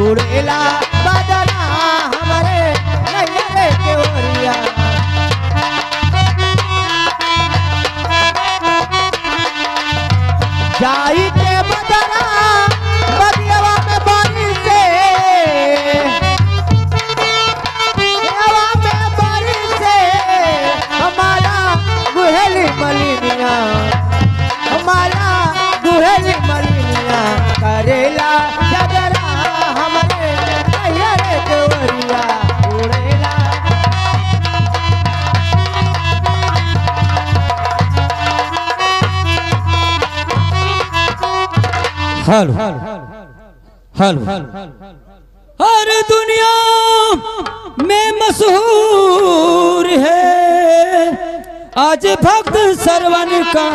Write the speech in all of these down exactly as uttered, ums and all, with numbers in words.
उड़ेला बदरा हमरे नैहरे के ओरिया। जाई के बदरा बदियवा में बारिश से, बदियवा में बारिश से, हमारा गुहेली मलिनिया, हमारा गुहेली मलिनिया, करेला जगरा हमरे नैहरे के ओरिया, उड़ेला। हेलो, हेलो। हर दुनिया में मशहूर है आज भक्त श्रवण का।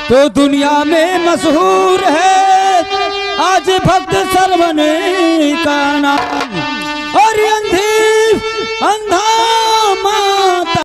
तो दुनिया में मशहूर है आज भक्त श्रवण का नाम। और अंधी अंधा